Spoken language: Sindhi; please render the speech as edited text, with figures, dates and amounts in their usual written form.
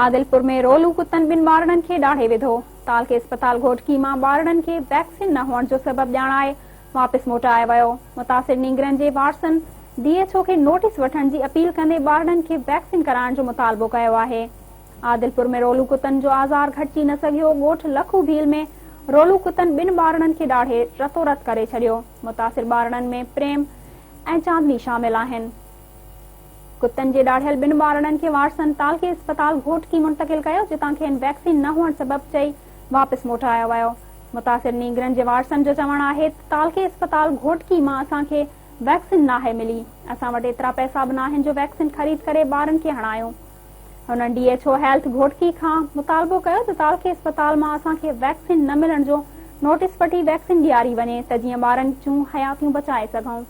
عادلپور ۾ رولو ڪتن ٻن ٻارڙن کي ڏاڙهي وڌو، تعلقي اسپتال گهوٽڪي مان ٻارڙن کي ويڪسين نه هئڻ جو سبب ڄاڻائي واپس موٽايو ويو، متاثر نينگرن جي وارثن ڊي ايڇ او کي نوٽيس وٺڻ جي اپيل ڪندي ٻارڙن کي ويڪسين ڪرائڻ جو مطالبو ڪيو آهي. عادلپور ۾ رولو ڪتن جو آزار گهٽجي نه سگهيو، ڳوٺ لکو ڀيل ۾ رولو ڪتن ٻن ٻارڙن کي ڏاڙهي رتو رت ڪري ڇڏيو، متاثر ٻارڙن ۾ پريم ۽ چاندني شامل آهن. ڪتن جي ڏاڙهيل ٻن ٻارڙن کي وارثن تعلقي اسپتال گهوٽڪي منتقل ڪيو جتان کين ويڪسين نه هئڻ سبب چئي واپس موٽايو ويو. متاثر نينگرن جي وارثن جو چوڻ آهي ته تعلقي اسپتال گهوٽڪي مان اسان کي ويڪسين ناهي ملي، اسان وٽ ايترا پئسا به ناهن جو ويڪسين خريد ڪري ٻارن کي هڻايون. هنن D H O health Ghotki کان مطالبو ڪيو ته تعلقي اسپتال مان اسان کي ويڪسين نه ملڻ جو نوٽيس وٺي ويڪسين ڏياري وڃي ته جيئن ٻارن جون حياتيون بچائي سگهون.